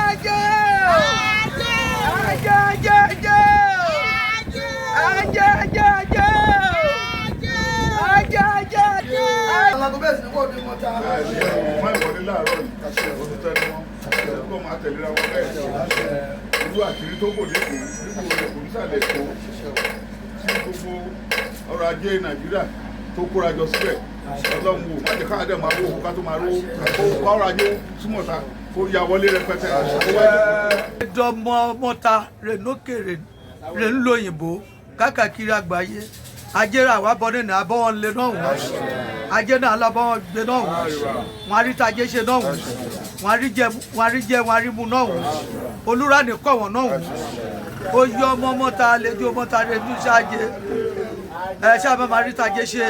Ajé ajé ajé ajé ajé ajé ajé ajé ajé ajé. Alákó bẹ́ẹ̀ sì ni wọ́ọ̀dù mọ́ta. Wọ́n ìwọlé láàárọ̀ yìí, ọdún tẹnu wọn, kó máa tẹ̀léra wọn bẹ́ẹ̀. Olú àṣírí tó kò lẹ́kọ̀ọ́, nígbò rẹ̀ kò nísàlẹ̀ Èkó, tí gbogbo ọrọ̀ ajé Nàìjíríà tó kóra jọ síbẹ̀. Ọlọ́run wò, má jẹ́ káàdẹ̀ máa rówó ká tó máa rówó, kó ọrọ̀ ajé súnmọ̀ ta, kó ya wọlé rẹpẹtẹ. Kó wá Dọmọ mọta renókè rè ń lo òyìnbó káàkiri àgbáyé. Ajé rà wá bọ́ nínú abọ́ wọn lé náà wọ́n, ajé náà lábọ́ wọn gbé náà wọ́n, wọn àrí tajé ṣe náà wọ́n, wọn àrí jẹ, wọn àrí jẹ, wọn àrí mu náà wọ́n, olúra ní kọ̀ wọ́n náà wọ́n. Ó yọ ọmọ mọ́ta lẹ́jọ́ mọ́ta rẹ̀ ní ṣáájé ẹ ṣáà máa rí tajé ṣe,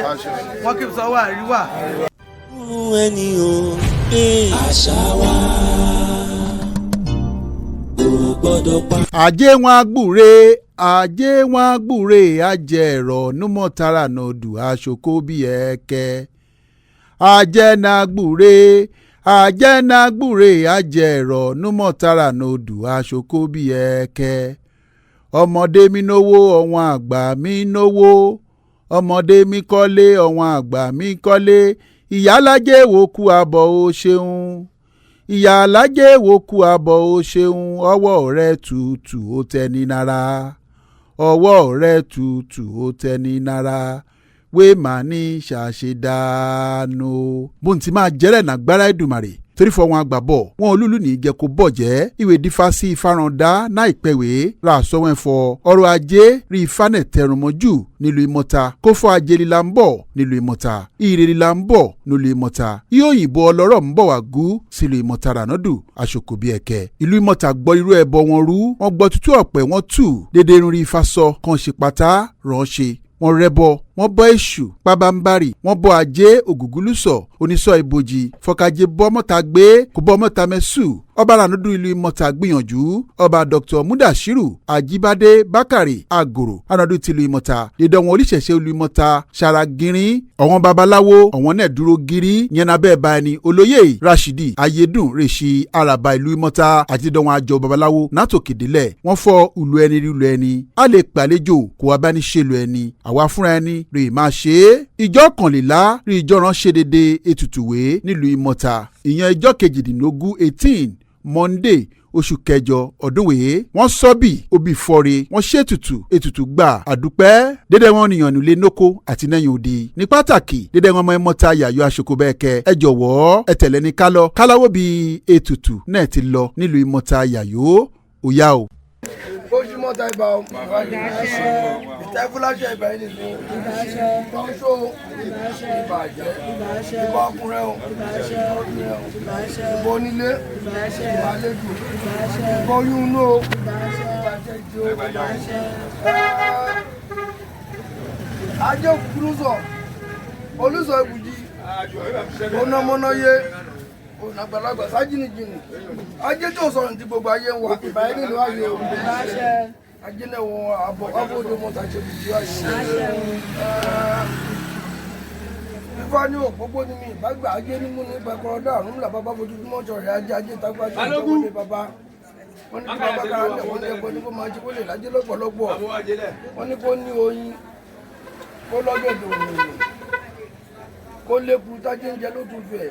wọn kì í sọ wà rí wà. Ẹni o, àṣà wa kò gbọ́dọ̀ pa. Ajé wọn agbúre, ajé wọn agbúre, ajẹ́ ẹ̀rọ númọ̀tara nòdù aṣoko bí ẹ̀kẹ́. Ajẹ́ nagbúre, ajẹ́ nagbúre, ajẹ́ ẹ̀rọ númọ̀tara nòdù aṣoko bí ẹ̀kẹ́. Ọmọdé mi náwó, ọ̀wọ́n àgbà mi náwó. Ọmọdé mi kọ́lé, ọ̀wọ́n àgbà mi kọ́lé. Ìyálájẹ́ wo kú abọ́ o ṣeun, ìyálájẹ́ wo kú abọ́ o ṣeun. Ọwọ́ rẹ tutù ó tẹni nára, ọwọ́ rẹ tutù ó tẹni nára, wé màá ní ṣàṣedànù. Bóun ti máa jẹ́rẹ̀ nàgbára Èdùmàrè torí fọ wọn àgbà bọ̀ wọn olúlu ní jẹ́ kó bọ̀ jẹ́ ìwé dífá sí ìfarandá náà ìpẹ̀wé ra àsọwọ́n ẹ̀fọ́ ọrọ̀ ajé rí ifá náà tẹrùnmọ́jú nílùú Ìmọ̀ta, kó fọ́ ajé líla ń bọ̀ nílùú Ìmọ̀ta, ire líla ń bọ̀ nílùú Ìmọ̀ta, yóò òyìnbó ọlọ́rọ̀ ń bọ̀ wá gú sílùú Ìmọ̀ta rànádù aṣòkò bí ẹ̀kẹ́. Ìlú Ìmọ̀ta gbọ́ irú ẹbọ wọn rú, wọn gbọ́ tútù ọ̀pẹ wọn tù dédé irun rí ifá sọ kan ṣe pátá ránṣe, wọ́n rẹ́bọ, wọ́n bọ́ èṣù pabambarì, wọ́n bọ́ ajé ògúngúlùsọ̀ onísọ̀ ìbòjì fọkàjẹ́ bọ́ mọ́ta gbé kó bọ́ mọ́ta mẹ́sù. Ọba rànúdú ìlú Ìmọ̀ta gbìyànjú. Ọba Dr. Mudashiru Ajibade Bakare Agoro ànàdú tìlú Ìmọ̀ta dídọ̀ wọn oníṣẹ̀ṣe ìlú Ìmọ̀ta ṣàràgìrín, ọ̀wọ́n babaláwo ọ̀wọ́n náà dúró gírí yẹn abẹ́ bá ẹni olóyè Rashidi Ayédùn rèṣi àràbà ìlú Ìmọ̀ta àti dídọ̀ wọn àjọ babaláwo nátòkèdélẹ̀. Wọ́n fọ ìlú ẹni rí ìlú ẹni a lè pàlejò kó wa bá ní ṣe ìlú ẹni àwa fúnra ẹni rè máa ṣe é. Ìjọ kànlélá rí ìjọ ránṣẹ́ dédé ètùtùwé nílùú Ìmọ̀ta, ìyẹn ìjọ 18, 18 Monday, oṣù kẹjọ ọdún wèé. Wọ́n sọ́bì obì fọ́re, wọ́n ṣètùtù, ètùtù gbà àdúpẹ́. Dédé wọn nìyàn nílé nóko àti nẹ́yìn òde ní pàtàkì dédé wọn ọmọ Ìmọ̀ta yàyọ aṣoko bẹ́ẹ̀ kẹ. Ẹ jọ̀wọ́ ẹ tẹ̀lé ní kálọ̀ káláwó bí ètùtù náà ti lọ nílùú Ìmọ̀ta yàyò òyà o. Oṣù mọ́ta ibà o. Ìtẹ́fúláṣẹ ibà yìí nìyí. Kọ́ńṣó ìbàjẹ́. Ìbà ọkùnrin o. Ìbà obìnrin o. Ìbà onílé. Ìbà àlejò. Ìbà oyún inú o. Ìbàjẹ́ ìjì o. Ajé òkúkúrú sọ. Olùsọ ibùjí. Onamọ́náyé. Onàgbàlagbà sájìnìjìnì. Ajé tó sọ̀rọ̀ ní ti gbogbo ayé ń wà. Ìbà yìí nínú ayé o. Ajé náà wọn àbọ̀ abóde mọ́ta ṣe bùjú ayé o. Ifá ní òpópó ní mi ìbágbà ajé nímú ní pẹkọrọ dàrún ńlá bàbá fojoojúmọ́ sọ̀rọ̀ ajé ajé tágbá ṣe ìjọba ní bàbá. Wọ́n ní kí bàbá kára lẹ̀, wọ́n ní ẹbọ ní kó máa ṣe kó lè lájẹ́ lọ́pọ̀lọpọ̀. Wọ́n ní kó ní oyin, kó lọ́gẹ̀dẹ̀ òmìnir, kó lékun tájé ń jẹ ló tún fẹ̀.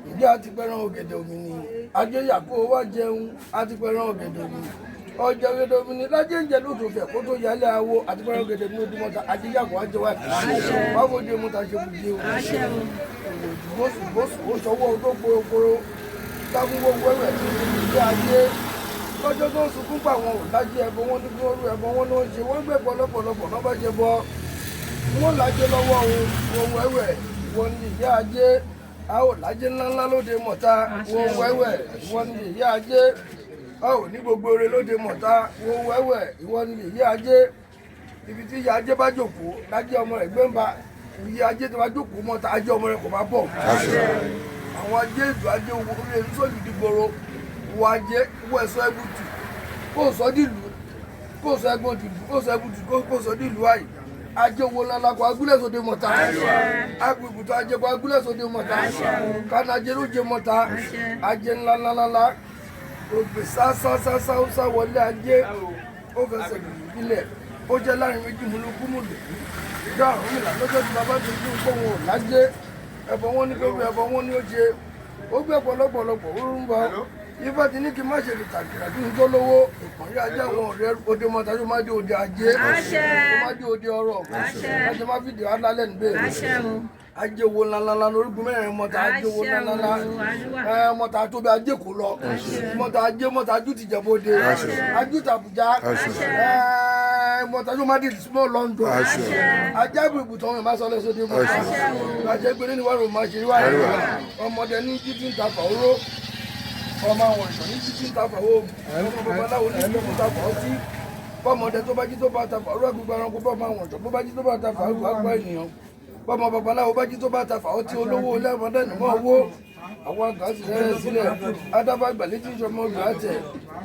Ìjẹ́ àti pẹran ọ̀gẹ̀dẹ̀ òmìnir. Ajé yà kó wá jẹun àti pẹran ọ̀gẹ̀dẹ̀ òmìnir. Ọjà ọ̀gẹ̀dẹ̀ òmìnir lájé ń jẹ ló tún fẹ̀ kó tó yálé awo àti pẹran ọ̀gẹ̀dẹ̀ òmìnir ojúmọ́ta ajé yà kó wá jẹ wá. Wá fojú mọ́ta ṣe bùjẹ́ o. Bóṣù bóṣù ó ṣọwọ́ odó kporokporo. Tágúnwó wẹ́wẹ́ tí ìjẹ́ ajé. Lọ́jọ́ tó ń sunkún pa àwọn ò lájẹ́ ẹbọ, wọn ní kí wọ́n rú ẹbọ wọn ní wọ́n ṣe wọ́n gbẹ̀bọ lọ́pọ̀lọpọ̀ náà bá ṣe bọ́. Wọ́n lájẹ́ lọ́wọ́ òun òun wẹ́wẹ́ wọ́n ní ìyá ajé. A ò lájẹ́ ńláńlá lóde mọ̀ta wọ́n wẹ́wẹ́ wọ́n ní ìyá ajé. A ò ní gbogbo ore lóde mọ̀ta wọ́n wẹ́wẹ́ wọ́n ní ìyá ajé. Ibi tí ìyá ajé bá jókòó lájẹ́ ọmọ rẹ̀ gbé ń ba. Ìyá ajé tó bá jókòó mọ́ta ajé ọmọ rẹ̀ kò bá bọ̀. Àwọn ajé ìlú ajé owó orí ẹni sọ́ọ̀lù dìgboro wọ ajé wọ ẹ̀sọ́ ẹ̀bùtù kó sọ dìlù kó sọ ẹ̀gbọ́n dìlù kó sọ ẹ̀bùtù kó sọ dìlù àyè. Ajé owó ńláńlá kó agúnlẹ̀ sóde mọ̀ta. Agbègbè ajé kó agúnlẹ̀ sóde mọ̀ta. Kánà ajé ló jẹ mọ̀ta. Ajé ńláńláńlá. Ògbè sásásásá ó sá wọlé ajé, ó fẹsẹ̀ gbìlẹ̀, ó jẹ́ láàrin méjì múlùkú múlùkú. Ìjọ Ọ̀rúnmìlà lọ́jọ́ tí bàbá ti dún pé òun ò lájé. Ẹbọ wọn ní pé ẹbọ wọn ní ó ṣe. Ó gbé pọ̀lọpọ̀lọpọ̀ ó ń bọ. Ifá ti ní kí n má ṣe kìtàkìrà kí n tó lówó. Ìpọ̀nrí ajé àwọn ọ̀rẹ́ òde mọ́ta yóò má dé òde ajé. Ó má dé òde ọrọ̀. Ajé má fìdí alálẹ̀ níbẹ̀. Ajé wo ńláńlá lórígun mẹ́rin mọ́ta ajé wo ńláńlá. Ẹ mọ́ta tó bí ajé kò lọ. Mọ́ta ajé mọ́ta ajú ti Jẹ̀bú-Òde. Ajú tàbújá. Ẹ mọ́ta yóò má dé small London. Ajá ìbùtọ̀ wọn má sọ lẹ́sọ̀ dé mọ́. Ajé gbé nínú wàrà máa ṣe wáyé. Ọmọdé ní títí ń ta fàwọ́rọ́. Ọmọ àwọn ìṣọ̀ ní títí ń ta fàwọ́. Ọmọ babaláwo ní títí ń ta fàwọ́ tí. Bọ́mọdé tó bá jí tó bá ta fàwọ́rọ́ àgbègbè ẹranko bọ́mọ àwọn ìṣọ̀ bó bá jí tó bá ta fàwọ́ àgbà ènìyàn. Bọ́mọ babaláwo bá jí tó bá ta fàwọ́ tí olówó lẹ́mọdé ní mọ́ owó. Àwọn àgbà sì rẹ̀ sílẹ̀. Adábọ̀ àgbàlẹ̀ tí ń sọmọ gbà tẹ̀.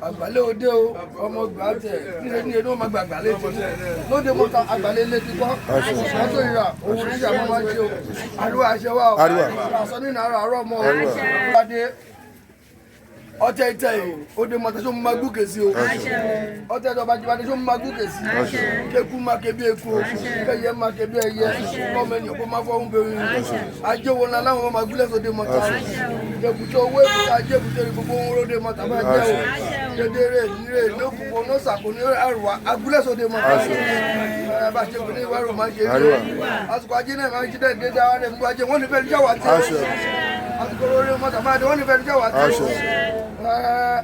Àgbàlẹ̀ òde o, ọmọ gbà tẹ̀. Níṣẹ́ ní inú ọmọ àgbàlẹ̀ ti. Lóde mọ́ta àgbàlẹ̀ ilé ti kọ́. Mọ́tò ìrà òun níjà máa máa ṣe o. Àríwá àṣẹ wa o. Àṣọ nínú àárọ̀ àárọ̀ mọ́ o. Adé ọtẹ ìtẹ yìí òde mọ́ta ṣó máa gúkè sí o. Ọtẹ ìjọba jìbàdé ṣó máa gúkè sí. Kéku máa ké bí eku o. Kẹyẹ máa ké bí ẹyẹ. Kọ́mọ ènìyàn kó máa fọ́hún bẹ́ẹ̀ ni. Ajé wo ńlá láwọn máa gúlẹ̀ sóde mọ́ta. Èbúté owó èbúté ajé èbúté gbogbo ohun róde mọ́ta máa jẹ́ o. Kedere nílé lókùnkùn ọ̀nà sàkó ní àrùwá agúlẹ̀ sóde mọ́ta. Ẹ bá ṣe kùnú ìwárò máa ṣe é. Àsìkò ajé náà máa ń ṣe déédéé àwọn ẹ̀mú ajé wọ́n ní fẹ́ẹ́ ní jáwá tí. Àsìkò lórí mọ́ta máa dé wọ́n ní fẹ́ẹ́ ní jáwá tí.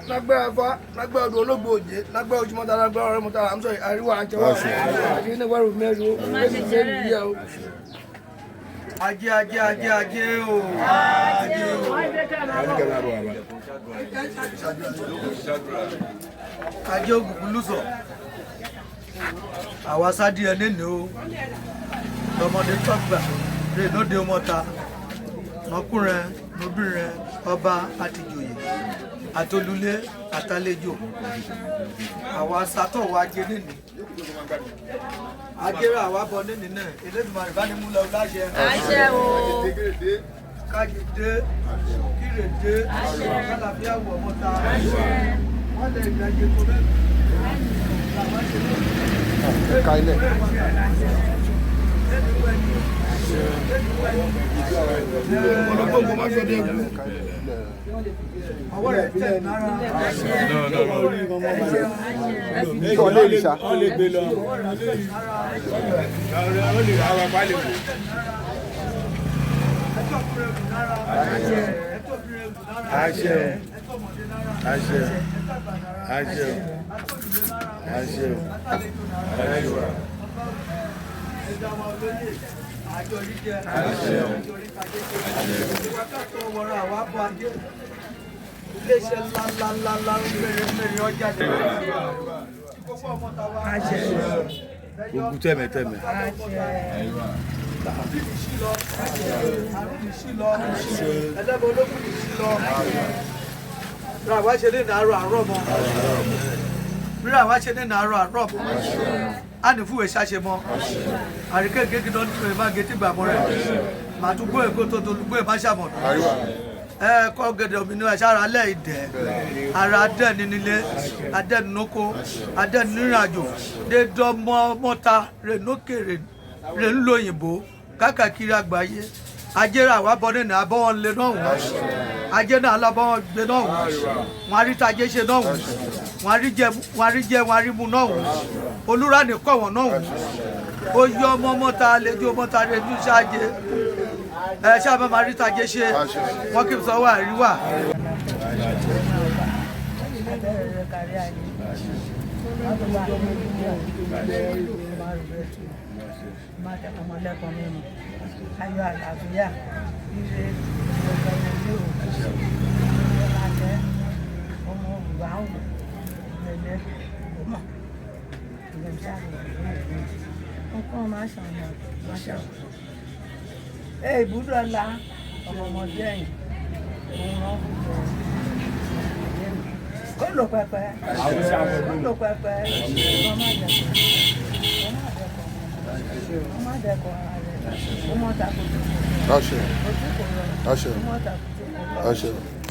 Lágbára fa lágbára odò ológbò òjé lágbára ojúmọ́ta lágbára ọ̀rẹ́ mọ́ta àmsọ àríwá àjẹwà àti ní wẹ́rù mẹ́rin o mẹ́rin mẹ́rin yíyá o. Ajé ajé ajé ajé o. Ajé o. Ajé ògùnkùn lùsọ̀. Àwa sádìẹ nínú o. Lọmọdé tọgbà rè lóde mọ́ta. Nọkùnrin lóbìnrin ọba àtìjòyè àtolúlé àtàlejò. Àwa sátọ̀wọ̀ ajé nínú. Ajé rà wá bọ nínú náà. Elédùmarè bá ní mú lọ láṣẹ. Àṣẹ o. Kájí dé, kíre dé, kálàfíà wọ̀ mọ́ta. Wọ́n lè gbàgbé tó bẹ́ẹ̀. Làwọn ṣe lóṣù. Ká ilẹ̀. Ológbò máa ṣọdẹ ẹkú. Ọwọ́ rẹ̀ tẹ̀ nára. Kí ọ lè rí sa. Ẹjọ́ ọkùnrin ẹ̀kú nára. Ẹjọ́ obìnrin ẹ̀kú nára. Ẹjọ́ ọmọdé nára. Ẹjọ́ àgbà nára. Ẹjọ́ òdìdé nára. Àtàlejò nára. Ọba ẹja wa olóyè. Àjọ orí jẹ. Àjọ orí tajé jẹ. Wákàtí ọwọ́rọ̀ àwa bọ ajé. Iléeṣẹ́ ńláńláńlá ń mẹ́rin mẹ́rin ọjà jẹ. Gbogbo ọmọ ta wa. Ogun tẹ̀mẹ̀tẹ̀mẹ̀. Àbí mi sí lọ, àrùn mi sí lọ, ẹlẹ́bọ̀ ológun mi sí lọ. Ra wá ṣe ní nàárọ̀ àárọ̀ mọ́. Rírà wá ṣe ní nàárọ̀ àárọ̀ mọ́. A ní fúwèé ṣáṣe mọ́. Àríkè gégé náà ní ìmá gé tí gbà mọ́ rẹ̀. Màá tún gbọ́ èkó tó tó gbọ́ èmá ṣàmọ̀nà. Ẹ kọ́ gẹ̀dẹ̀ òmìnira ṣára alẹ́ ìdẹ́. Ara adẹ́ni nílé, adẹ́ni nóko, adẹ́ni nírìnàjò. Dédọ́ mọ́ mọ́ta rè nókè rè ń lo òyìnbó káàkiri àgbáyé. Ajé rà wá bọ nínú abọ́ wọn lé náà wọ́n. Ajé náà lọ́bọ́ wọn gbé náà wọ́n. Wọ́n á rí tajé ṣe náà wọ́n. Wọ́n á rí jẹ wọ́n á rí jẹ wọ́n á rí mu náà wọ́n. Olúra ní kọ̀ wọ́n náà wọ́n. Ó yọ ọmọ mọ́ta lẹ́jọ́ mọ́ta lẹ́jọ́ ṣáájé. Ẹ ṣáà máa rí tajé ṣe. Wọ́n kì í sọ wà rí wà. Abẹ́rẹ́ kárí ayé. Má tẹ̀kọ́ mọ́ lẹ́kọ̀ọ́ mímu. Ayọ̀ àlàáfíà. Ire ọ̀gá ilé o. Ìrọ̀lẹ́ ọmọ òwúrọ̀ àwọn ìrẹ̀lẹ̀ ọmọ. Ìrẹ̀lẹ̀ nǹkan máa ṣàmọ̀ máa ṣàmọ̀. Ẹ ìbúdó ọ̀la ọmọ ọmọdé ẹ̀yìn. Òun rán kó lò pẹpẹ. Kó lò pẹpẹ. Ọmọ má dẹkọ. Ọmọ má dẹkọ ara rẹ. Ọmọ ta kò tó kò lọ. Àṣẹ. Ojú kò lọ. Àṣẹ. Ọmọ ta kò tó kò lọ. Àṣẹ.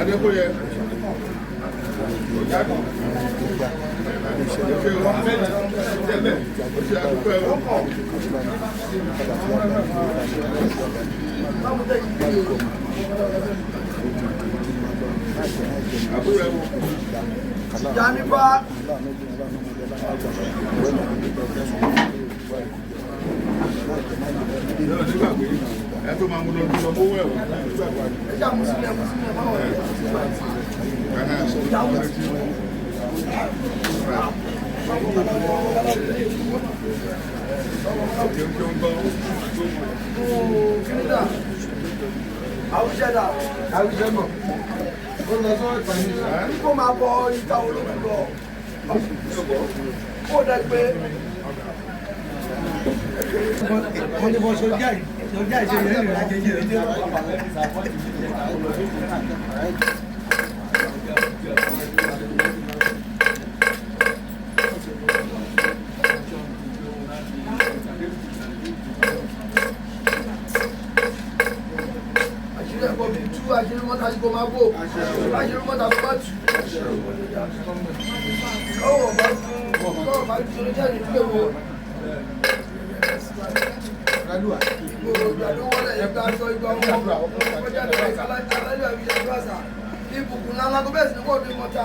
Adékòyè. Janifa. Kó máa bọ ìta ológun lọ kó dẹ pé. Wọ́n ní bọ́ sójà ìṣe yẹn rìn lájẹjẹ rẹ̀. Àṣírí ẹ̀kọ́ bíi tú àṣírí mọ́ta sí kó máa bò àṣírí mọ́ta kó má tù. Kọ́wọ̀ bá tún kọ́wọ̀ bá tún lójú ẹ̀yìn pé wo. Ìbùkún ńlá kó bẹ́ẹ̀ sì ní kó bí mọ́ta.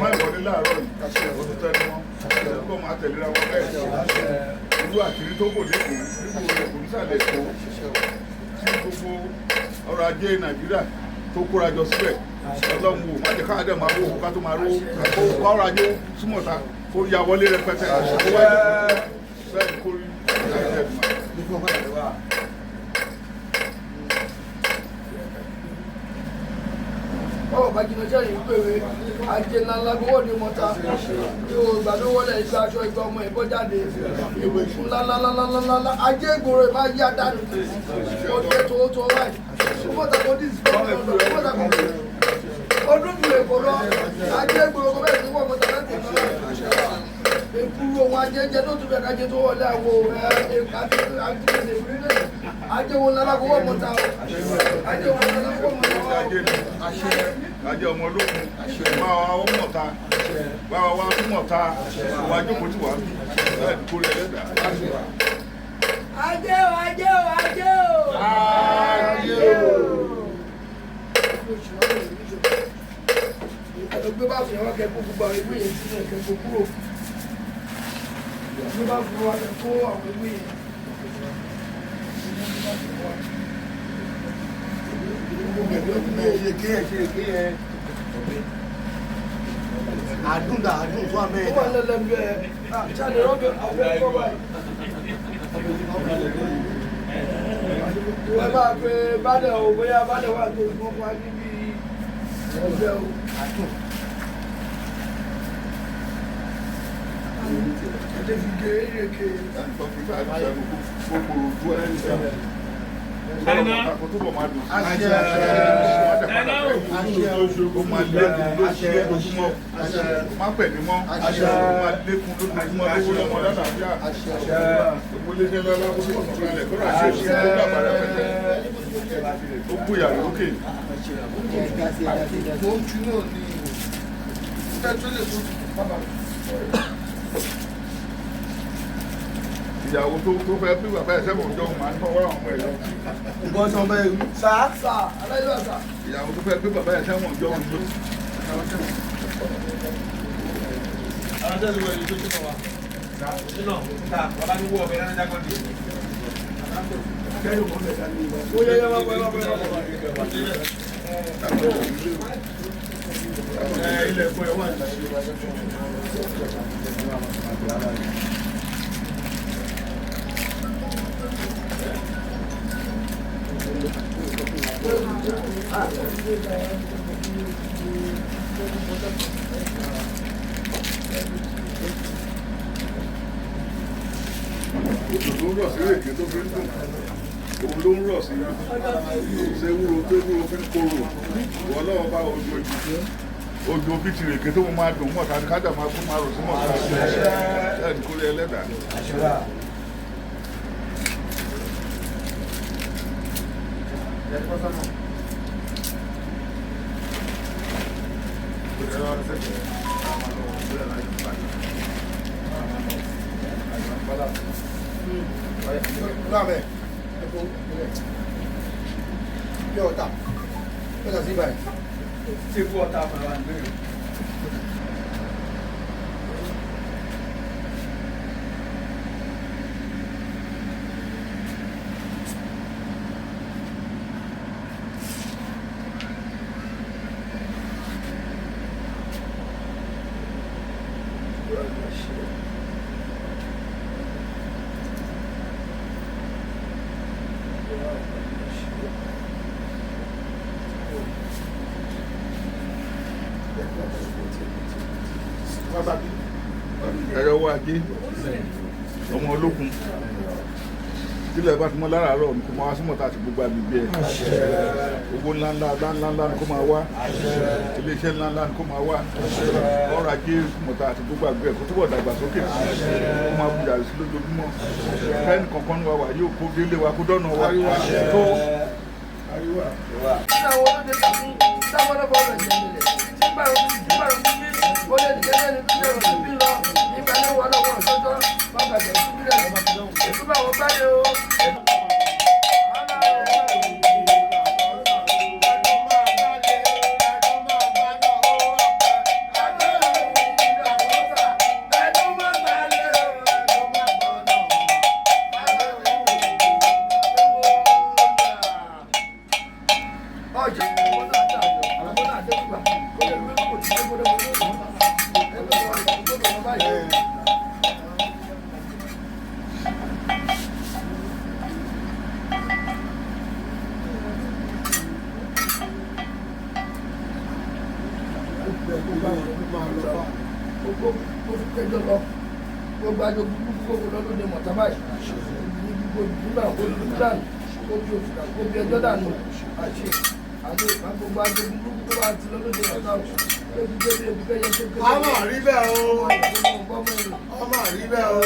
Má ìwọlé láàárọ̀ yìí, ó tún tẹnu mọ́, kó máa tẹ̀léra wọn bẹ́ẹ̀. Irú àṣírí tó kò lẹ́kọ̀ọ́, níbo Èkó nísàlẹ̀ Èkó, tí gbogbo ọrọ̀ ajé Nàìjíríà tó kóra jọ síbẹ̀. Ọlọ́run wò, má jẹ́ ká dẹ̀ máa wò ká tó máa rówó, kó ọrọ̀ ajé súnmọ̀ ta, kó ya wọlé rẹpẹtẹ, kó wá bẹ́ẹ̀ kó rí láìpẹ́ ìgbìmọ̀. Báwo bá jìnnà jẹ́ ìlú pèwé ajé ńláńlá gbowó ní mọ́ta yóò gbà tó wọlé ìgbà aṣọ ìgbà ọmọ ìbọn jáde ìbùkún ńláńláńláńláńlá ajé ìgboro ìbá yá dànù ó dé tó tó wáyé ó mọ̀tà kó dì sí mọ̀tà kó ọdún ju èkó lọ ajé ìgboro kó bẹ́ẹ̀ sí wọ́n mọ̀tà láti èkó lọ èkúrú ohun ajé jẹ tó tún bẹ̀ kájé tó wọlé àwo ajé wọn ńláńlá gbowó mọ́ta ajé wọn ńláńlá gbowó mọ́ta. Ajé ọmọ olókun bá wa ó mọ̀ta bá wa wá tún mọ̀ta wá jókòó tí wàá bí láì kórè ẹlẹ́dàá. Ajé o, ajé o, ajé o. Ajé o. Ẹ̀dọ̀gbé bá fi hàn kẹ́kọ̀ọ́ gbogbo àwọn ewé yẹn sínú ẹ̀kẹ́kọ̀ọ́ kúrò. Ẹ̀dọ̀gbé bá fi hàn kẹ́kọ̀ọ́ àwọn ewé yẹn. Àdúndà àdùn tó àmẹ́ Ó wà lẹ́lẹ́gbẹ́ ẹ̀ ṣáà lè rọ́bẹ̀ àwọn ẹ̀kọ́ báyìí. Ìwé máa pe Bádẹ̀ o, bóyá Bádẹ̀ wà tó ìfún wa níbi ẹgbẹ́ o. Ẹ̀jẹ̀ fi gé ìrèké. Ó máa lékún lójoojúmọ́, má pẹ̀lú mọ́, ó máa lékún lójoojúmọ́ lówó lọ́mọ lálàáfíà. Gbogbo iléeṣẹ́ ńlá kó tó sọ̀rọ̀ kalẹ̀ kó rà ṣe é kó dàgbà rẹpẹtẹ. Ó bùyà lókè. Mo ń tu náà ní ìfẹ́ tó lè tó bàbá. Ìyàwó tó fẹ́ bí bàbá ẹ̀ sẹ́wọ̀n jọ máa ń tọwọ́ àwọn ọmọ ẹ̀ lọ. Nǹkan sọ bẹ́ẹ̀ wí. Sà sà aláìlú àṣà. Ìyàwó tó fẹ́ bí bàbá ẹ̀ sẹ́wọ̀n jọ ń lọ. Ó yẹ yẹ wá bọ̀ ẹ wá bọ̀ ẹ wá bọ̀. ń rọ̀ sí rèké tó fi ń dùn, òun ló ń rọ̀ sí ṣéwúro tó wúro fi ń korò. Ìwọ Ọlọ́run bá òjò ìbùkún, òjò bíi ti rèké tó máa dùn mọ̀ta ní kájà máa kó máa rò sí mọ̀ta ẹ̀ kórè ẹlẹ́dàá. Ẹ̀rọ owó ajé ọmọ olókun tílẹ̀ bá ti mọ́ láràárọ̀ ní kó máa wá sí Mọ̀tá àti gbogbo agbègbè ẹ̀. Owó ńláńlá ńláńlá ni kó máa wá, iléeṣẹ́ ńláńlá ni kó máa wá, ọrọ̀ ajé Mọ̀tá àti gbogbo agbègbè ẹ̀ kó túbọ̀ dàgbàsókè, kó máa bùjà sí lójoojúmọ́. Fẹ́ẹ̀nì kankan ní wa wà yóò kó délé wa kó dọ́nà wa tó. Gbogbo àjọ gbogbo lọ́dún ní Mọ̀tá báyìí gbogbo nígbà gbogbo dànù gbogbo òfìkà gbogbo ẹjọ́ dànù àṣẹ àti ìfà gbogbo àjọ gbogbo tó bá ti lọ́dún ní Mọ̀tá o ebi débi ebi kẹyẹ tó kẹyẹ. A máa rí bẹ́ẹ̀ o. A máa rí bẹ́ẹ̀ o.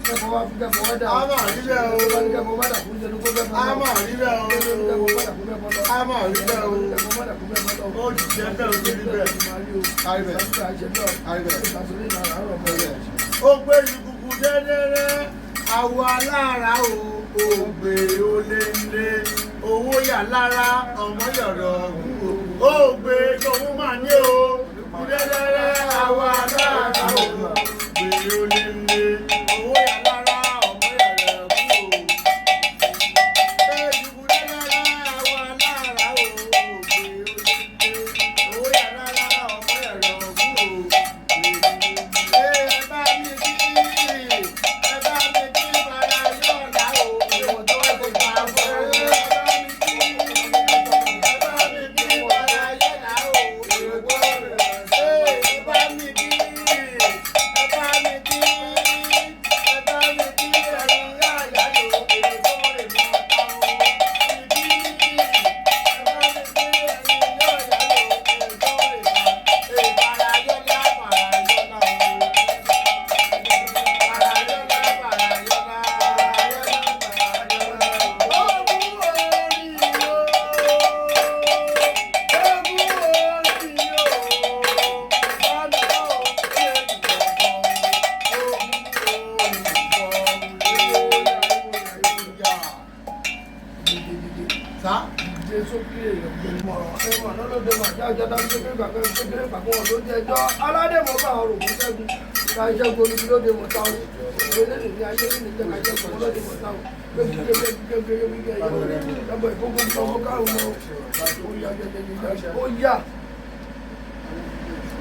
Kẹ́kọ̀ọ́ wá fún kẹ́kọ̀ọ́ wá dà. A máa rí bẹ́ẹ̀ o. Kẹ́kọ̀ọ́ wá dà fún jẹnu kó bẹ́ẹ̀ fọ́. A máa rí bẹ́ẹ̀ o. Kẹ́kọ̀ọ́ wá dà fún bẹ́ẹ̀ fọ́. A máa rí bẹ́ẹ̀ o. Kẹ́kọ̀ọ́ wá dà fún bẹ́ẹ̀ fọ́. Ó ti jẹ́ bẹ́ẹ̀ o ti rí bẹ́ẹ̀. Kárí bẹ́ẹ̀. Kárí bẹ́ẹ̀. Ó gbé ìkùkù dẹ́dẹ́rẹ́, àwọ̀ alára o, ògbè olè ńlé, owó yà lára, ọmọ yọ̀rọ̀ o, ògbè tòun máa ní o, ìkùkù dẹ́dẹ́rẹ́, àwọ̀ alára o, ògbè olè ńlé, owó yà lára, ọmọ yọ̀rọ̀ o. Ìkùkù dẹ́dẹ́rẹ́, àwọ̀ alára o, ògbè olè ńlé, owó yà lára, ọmọ yọ̀rọ̀ o.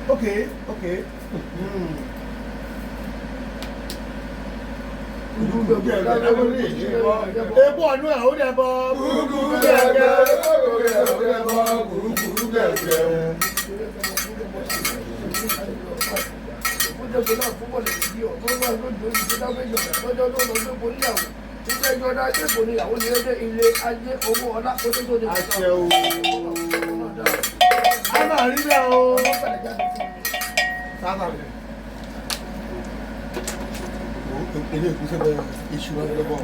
Okay, okay. Epo ọdún ẹ̀ ó dẹ̀ bọ́. Gúrúgúrú gẹ̀gẹ̀, ó dẹ̀ bọ́, gúrúgúrú gẹ̀gẹ̀. Ìjẹ́ ìjọba ajé kò ní ìyàwó ní ẹgbẹ́ ilé ajé owó ọlá kó tó tó dé. Àṣẹ o. A máa rí bẹ́ẹ̀ o. Sábà rẹ̀. Ilé ìkúsẹ́ bẹ́ẹ̀ iṣu wọn lọ́bọ̀.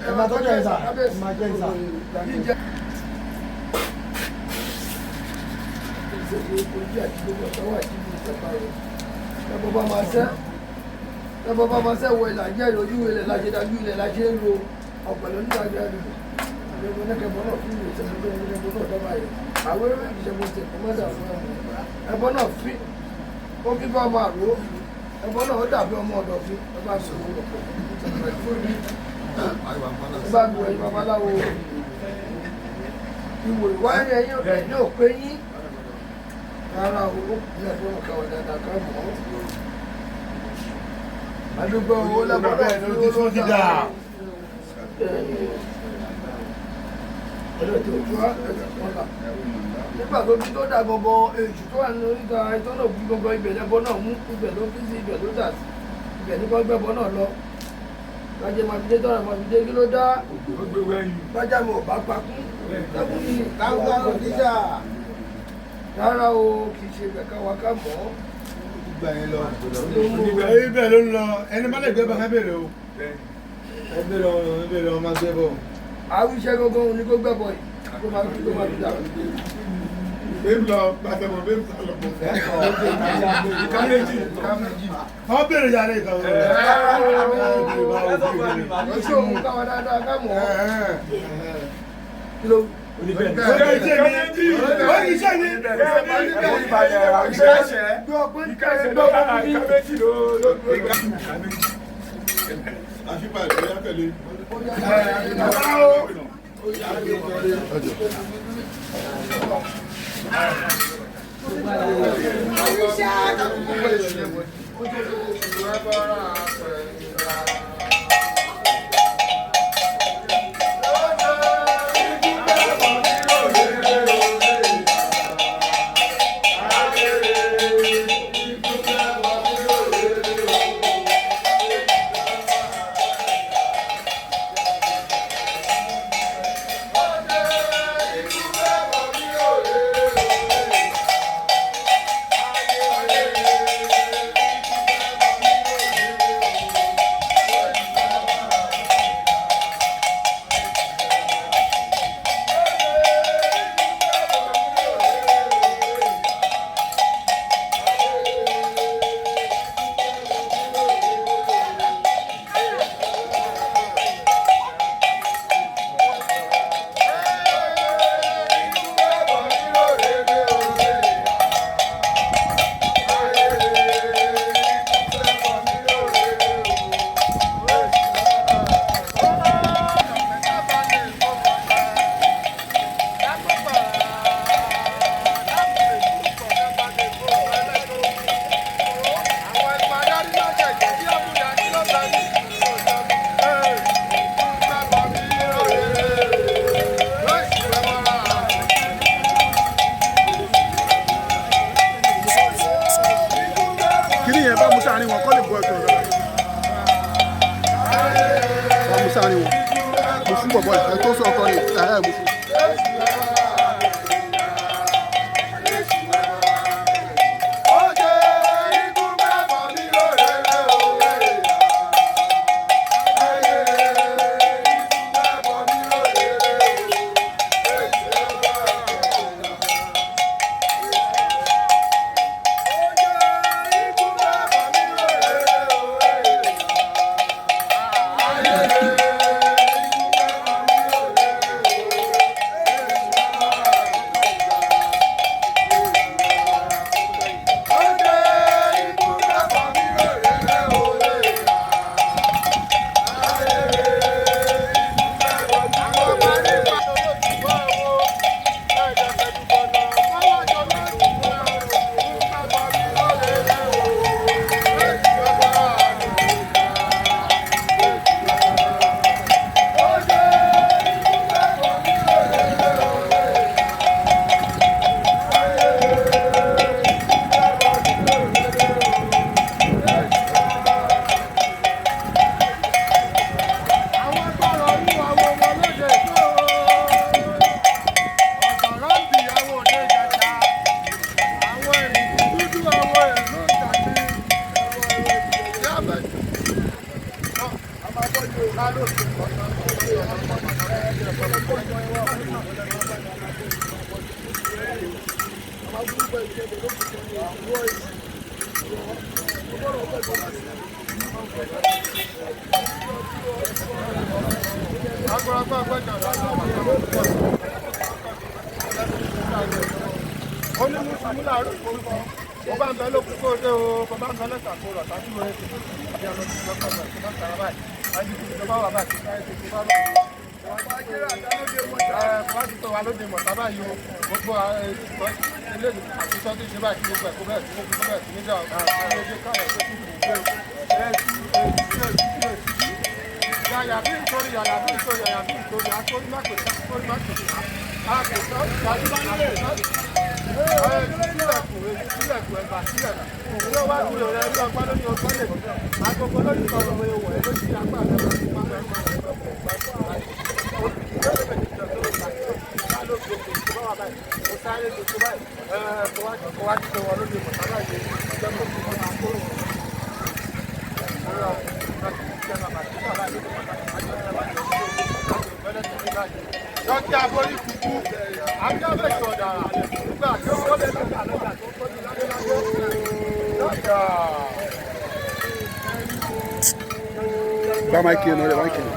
Ẹ máa tọ́jú ẹ̀ sà, ẹ máa jẹ́ ẹ̀ sà. Ẹbọ bá máa sẹ́wọ̀ ilà jẹ́ ìrojú ilẹ̀ láṣẹ dájú ilẹ̀ láṣẹ ń ro ọ̀pẹ̀lẹ̀ onígbàgbé àdúgbò. Àbẹ̀bọ̀ oníkẹ̀bọ̀ náà fún ìwé ìṣẹ́gun tó oníkẹ̀bọ̀ náà dọ́gba yìí. Àwọn eré ìṣẹ́gun tẹ̀ kó mọ́tà fún ẹ̀mọ́. Ẹbọ náà fi ó fi bá ọmọ àrò. Ẹbọ náà ó dàbí ọmọ ọ̀dọ̀ fi ẹ bá sọ̀rọ̀ ẹ bá lu ẹ̀yin babaláwo. Ìwò ìwáyé ẹ̀yin ẹ̀yin ò pé yín. Rárá o, ó kù ní ẹ̀fọ́ kàwé dáadáa ká mọ̀ ọ́. Àdúgbò owó lẹ́bọ̀ọ́ Bẹ́ẹ̀ ló ti tún ti dà. Nígbà tó bí tó dà gbogbo èṣù tó wà nínú oríta ẹjọ́ náà bí gbogbo ibẹ̀ lẹ́bọ náà mú ibẹ̀ ló fi sí ibẹ̀ ló dà sí ibẹ̀ ní kò gbẹ́bọ náà lọ. Lájẹ́ máa fi dé tọ́ra máa fi dé kí ló dá? Bájá mi ò bá pakún. Lẹ́kùn ní Káwá òdìjà. Rárá o, kì í ṣe ibẹ̀ káwa ká mọ̀ ọ́. Ibẹ̀ yẹn lọ. Ibẹ̀ ló ń lọ. Ẹni má lè gbé bá bèrè o. Ẹ bèrè ọ̀rọ̀ ẹ bèrè ọmọ gbé bọ̀. Àwíṣẹ́ gbogbo òun ni kó gbẹ́bọ yìí. Kó máa fi kó máa fi dà. Bẹ́ẹ̀ lọ gbàtẹ́bọ̀ bẹ́ẹ̀ sá lọ bọ̀. Ìka méjì. Wọ́n bèrè yàrá ìka wọn. Oṣù òun káwa dáadáa ká mọ̀ ọ́. Kí ló Àṣìpà ìgbéyà tẹ̀lé. Kiri yẹn bá musa àárín wọn kọ́ lè bọ́ ẹ̀tọ́ rẹ̀. Bá musa àárín wọn. Mo fún bọ̀bọ̀ ẹ̀ tó sọ ọkọ rẹ̀ ẹ̀ mo fún. Thank you. Gba máìkì yẹn lọ́rẹ̀ máìkì yẹn.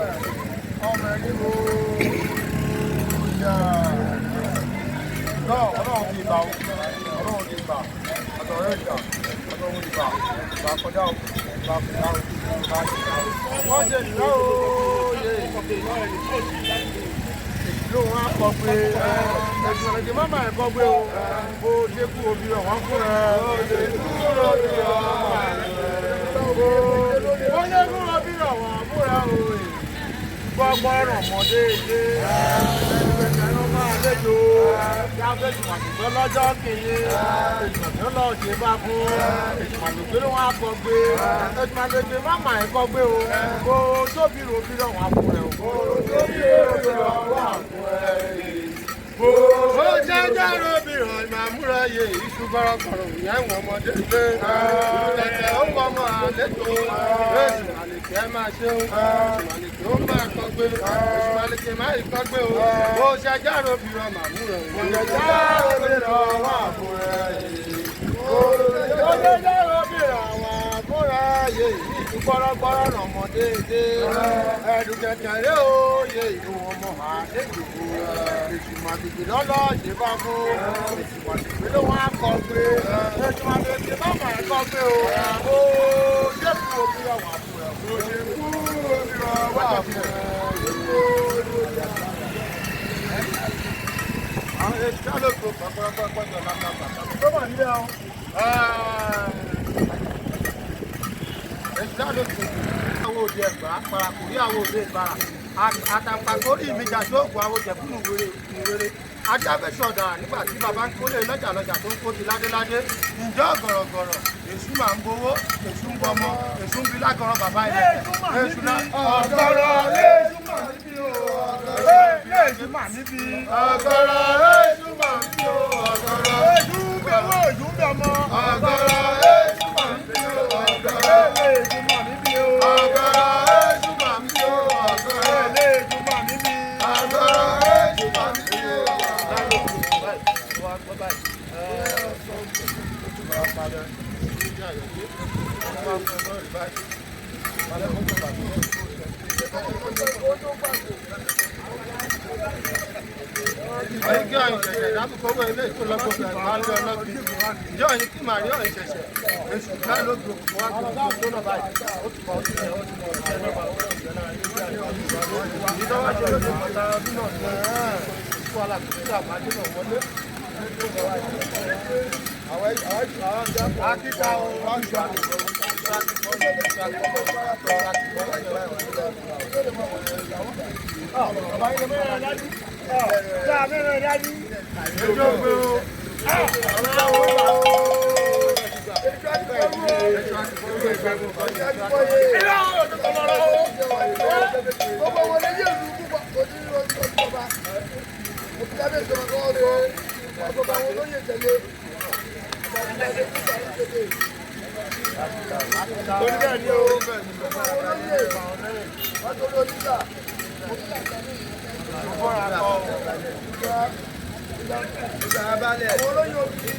Àwọn olóyè òbí.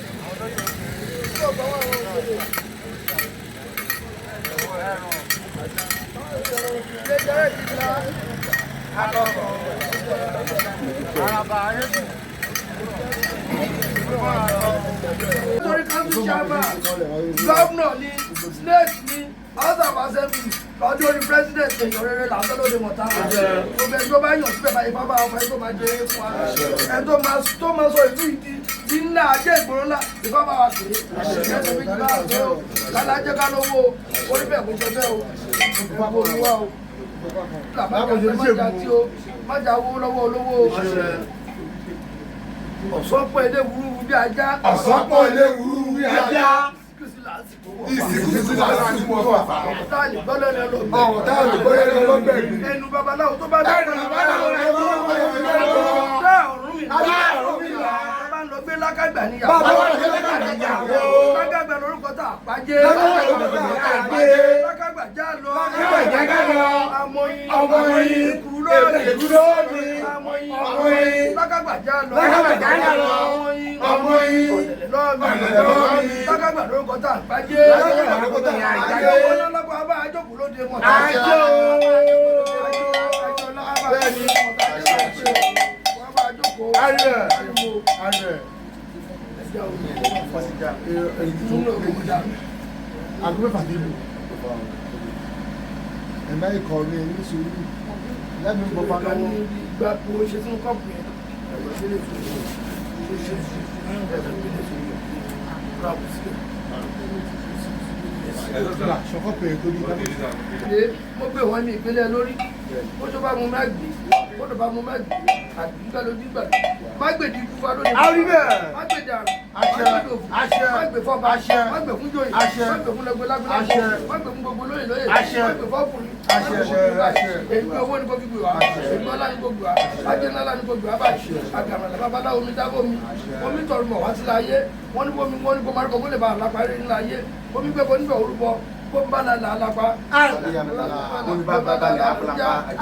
Tí ọ̀gbọ́n wà wọ́n òbí. Nítorí council chairman, governor ni, senate ni, house of assembly, lọ́jọ́ orí president èèyàn rere làásán lóde mọ̀tá. Gbogbo ẹni tó bá yàn síbẹ̀ báyìí bá bá ọmọ ẹni tó máa jẹ eré fún wa. Ẹni tó máa sọ ìlú ìdí di ńlá ajé ìgboro ńlá ìfá bá wa pè é. Ẹni méjì bá wà pé o, kálá jẹ́ ká lówó o, orí bẹ́ẹ̀ kò jẹ bẹ́ẹ̀ o, ìfá bó ni wá o. Májà tí o, májà owó lọ́wọ́ olówó o. Ọ̀sọ́pọ̀ ilé wúrúwú bí ajá. Ọ̀sọ́pọ̀ ilé wúrúwú bí ajá. Ìsìnkú lásìkò wọ̀fà. Ọ̀tá lè gbọ́ lẹ́nu ọlọ́gbẹ̀. Ọ̀tá lè gbọ́ lẹ́nu ọlọ́gbẹ̀. Ẹnu babaláwo tó bá Ẹnu babaláwo tó bá dá ọ̀run mi. Dá ọ̀run mi là. Bàbá ń lọ gbé lákàgbà níyàwó. Bàbá ń lọ gbé lákàgbà níyàwó. Lákàgbà lórúkọ tá a pàjẹ́. Lákàgbà lórúkọ tá a pàjẹ́. Lákàgbà já lọ. Lákàgbà já lọ. Amọ̀yìn. Amọ̀yìn. Èkúrọ́. Èkúrọ́ mi. Amọ̀yìn. Amọ̀yìn. Lákàgbà já lọ. Lákàgbà já lọ. Amọ̀yìn. Amọ̀yìn. Ọ̀lẹ̀lẹ̀ lọ́ọ̀mì. Ọ̀lẹ̀lẹ̀ lọ́ọ̀mì. Lákàgbà lórúkọ tá a pàjẹ́. Lákàgbà lórúkọ tá a pàjẹ́. Àjọ ọlọ́lọ́gbọ̀ abá àjọkù lóde mọ̀tá. Àjọ. Àjọ ọlọ́lọ́gbọ̀ Bẹ́ẹ̀ni. abá àjọkù. Àrẹ. Ariwo. Àrẹ. Aago mẹ́fà dé lù. Ẹ̀mẹ́ ikọ̀ mi ní sùúrù. Lẹ́nu ń bọ̀ lọ́wọ́. Ìgbà kò ṣe sínú kọ́ọ̀pù yẹn. Ẹ̀rọ ìgbélé fún mi. Ṣé ṣe ẹ̀rọ ìgbélé fún mi? Ra kù sílẹ̀. Ṣọkọ́ pé tó ní ìdáná. Ṣé mo gbé wọn ní ìpínlẹ̀ lórí? Ó tó bá mu má gbé. Ó tó bá mu má gbé. Àdúgbò lójú gbà. Má gbè di fúfa lóde. Àrí bẹ́ẹ̀. Má gbè dàrú. Àṣẹ. Má gbè òfò. Àṣẹ. Má gbè fọba. Àṣẹ. Má gbè fún joyè. Àṣẹ. Má gbè fún lẹgbẹlágbẹlá. Àṣẹ. Má gbè fún gbogbo lóyè lóyè. Àṣẹ. Má gbè fọkùnrin. Àṣẹ. Má gbè fún obìnrin. Àṣẹ. Èmi owó ni kò fi gbé wa. Èmi ọlá ni kò gbé wa. Ajé ńlá ni kò gbé wa báyìí. Àgàmàlà babaláwo mi dábò mi. Omi tọrọ mọ̀ wá sí láyé. Wọ́n ní bomi wọ́n ní kó máa kó lè bá àlápá rí ńlá ayé. Omi gbé bo níbẹ̀ orúbọ. Kó ń bá la là àlápá.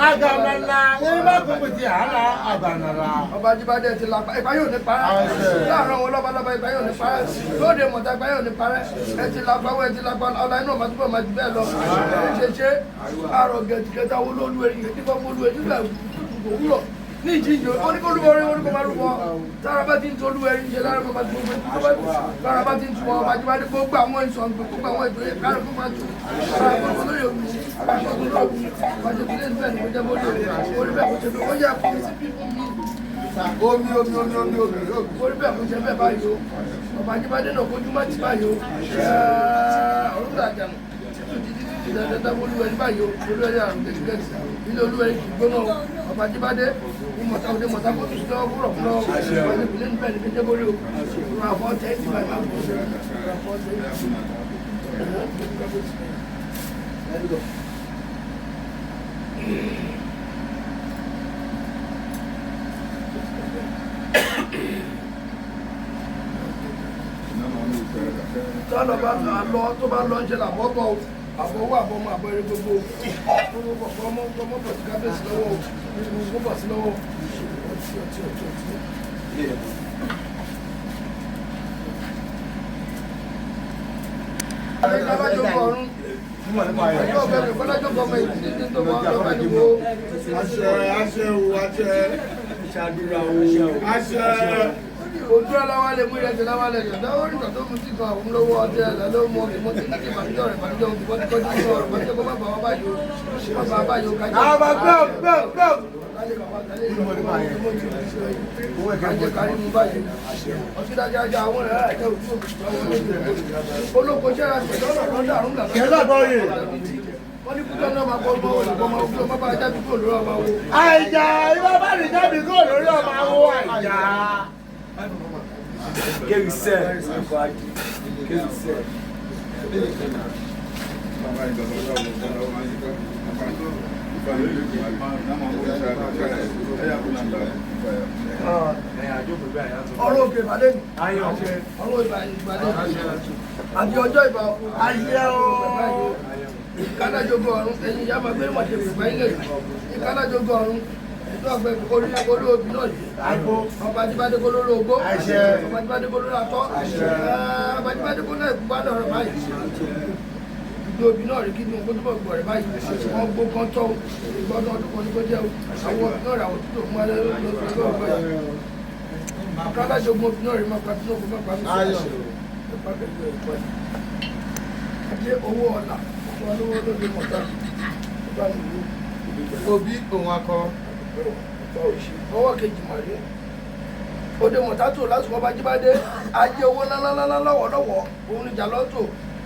Àgàmàlà ẹ̀rọ kò tí àlà àgàmàlà. Ọba Ajíbádé ti lapa ìgbà yóò ní parẹ́ láàárọ̀ wọn lọ́balọ́ba ìgbà yóò ní parẹ́ lóde mọ̀tà ìgbà yóò ní parẹ́ ẹ ti lapa wọ́n ẹ ti lapa ọ̀la inú ọ̀ma túbọ̀ máa jù bẹ́ẹ̀ lọ ẹ ṣe ṣe àrò gẹ̀tìgẹ̀tì àwọn olóòlù ẹ̀yìn gẹ̀tì fún olú ẹ̀yìn nígbà òwúrọ̀ ní ìjíǹde oníkólúbọ orí oníkó máa rúbọ tára bá ti ń tolú ẹyin ṣe lára máa tún gbogbo tó bá lára bá ti ń tún ọba Ajíbádé gbogbo àwọn ìsọ̀n gbogbo àwọn ìjòyè káàró kó máa tún ara gbogbo lórí ògùn gbogbo lórí ògùn wájú ilé ìfẹ́ ni mo jẹ́ bóde orí bẹ́ẹ̀ mo ṣe bẹ́ẹ̀ ó yẹ kó mi sí bíbú mi Omi omi omi omi omi omi. orí bẹ́ẹ̀ mo ṣe bẹ́ẹ̀ báyìí o ọba Ajíbádé náà kojú má ti báyìí o ọ̀run àjànù títù títí títí dandan olúwẹ̀rí báyìí o olúwẹ̀rí àrùn gẹ̀ẹ́sì ilé olúwẹ̀rí kì í gbóná o ọba Ajíbádé ní mọ̀tá òde mọ̀tá kó tún sí lọ́wọ́ kúrọ̀ fún lọ́wọ́ ọba ìpínlẹ̀ níbẹ̀ ní kété borí o rà fọ́ tẹ́ ti báyìí má bọ̀ rà fọ́ tẹ́ tọ́lọ̀ bá lọ tó bá lọ ń ṣe làbọ́ bọ̀ o àbọ̀wọ́ àbọ̀mọ àbọ̀ eré gbogbo gbogbo bọ̀ ọmọ ọmọ bọ̀ sí kábíyèsí lọ́wọ́ o gbogbo bọ̀ sí lọ́wọ́ ọtí ọtí ọtí ọtí. Alájọpọ̀ ọ̀run ọjọ́ ọ̀bẹ̀rẹ̀ fọlájọpọ̀ ọmọ ìdílé tó wọ́n lọ́wọ́ ní wo. Àṣẹ àṣẹ o àṣẹ. Ṣàdúrà o. Àṣẹ. Ojú aláwa lè mú ìrẹsì láwa lè yọ̀dá ó rí ìgbà tó mu tí kan òun lówó ọtí ẹ̀ ló mú ọtí mọ́tí ní kí ìbànújẹ́ ọ̀rẹ́ ìbànújẹ́ òun ti bọ́ ti kọjú sí ọ̀rọ̀ ìbànújẹ́ kó má bà wá báyìí o má bà wá báyìí o kájọ. Àbá gbọ́ gbọ́ gbọ́. Olóko ṣẹ́ra ṣẹ̀dá ọ̀rọ̀ lọ́dọ̀ àrùn làlọ́. Kẹ́lá bọ́yè. Wọ́n ní kúkẹ́ náà máa bọ́ ọmọ olùkọ́ máa wúlò má bá jáde kúrò lórí ọmọ wo. Àìjà ìwọ bá ní jáde kúrò lórí ọmọ àwọ àìjà. Kéwì sẹ́, ẹ̀kọ́ ajé. Kéwì sẹ́. Ọ̀rọ̀ òkè ìbàdàn ni. Ọ̀rọ̀ ìbàdàn àti ọjọ́ ìbà Àṣẹ o. Ìkánájogo ọ̀run ẹ̀yin ìyá máa gbé mọ̀ṣẹ́ pípa ilé. Ìkánájogo ọ̀run Ètò ọ̀gbẹ́ orí orí obì náà yìí. Ọba Jíbádé kó lórí ogbó. Ọba Jíbádé kó lórí atọ́. Ọba Jíbádé kó náà ìkúpa náà rẹ̀ báyìí. Ìgbé obì náà rí kí ni ogó túbọ̀ gbọ̀ rẹ̀ báyìí. Wọ́n gbó kan tọ́ ìgbọ́dọ̀ ọdún kan ní kó jẹ́ o. Àwọn obì náà rà wọ́n tútù fún alẹ́ lóṣù ọgbẹ́ yìí. Kálájogún obì náà rí má pa sínú òkú má pa mí sọ́ọ̀. Ajé owó ọ̀la fún olówó lóde mọ̀tá. Ọba nìlú Òbí òun akọ. ọwọ́ kejì màrí òde mọ̀tátò lásìkò ọba jíbádé ajé owó ńláńláńlá lọ́wọ́lọ́wọ́ òun níjà lọ́tò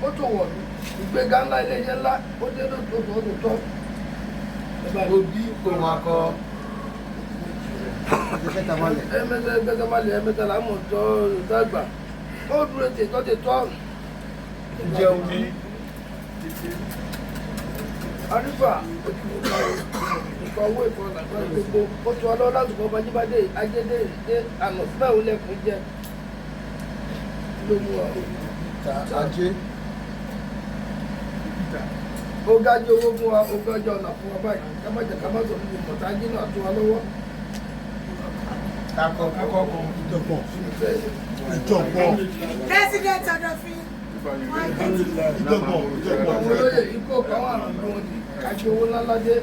ó tò wọ̀lú ìgbéga ńlá iléeṣẹ́ ńlá ó dé lóòótọ́ tó tọ́. Òbí òun akọ. Ẹ̀mẹ́tẹ́ gbẹ́sẹ̀málẹ̀ ẹ̀mẹ́tẹ́ làmú tọ́ dàgbà ó dúró tètọ́ tètọ́. Jẹun ní. Arífà ìkọ̀ owó ìkọ̀ làgbà gbogbo ó tún ọlọ́ lásìkò ọba jíbádé ajédé dé àná síbẹ̀ òun lẹ́kùn jẹ ló mú ọ. Ajé. Ó gájú owó fún wa, ó gájú ọ̀nà fún wa báyìí ká má jẹ́ ká má sọ̀rọ̀ ní mọ̀tá ajé náà tún wa lọ́wọ́. Akọ akọ kan. Ìjọ̀gbọ̀n. Ìjọ̀gbọ̀n. President Ọdọfin. Ìjọ̀gbọ̀n. Ìjọ̀gbọ̀n. Àwọn olóyè ikú ọ̀pọ̀ àwọn àrùn ló wọn di kájú owó ńláńlá dé.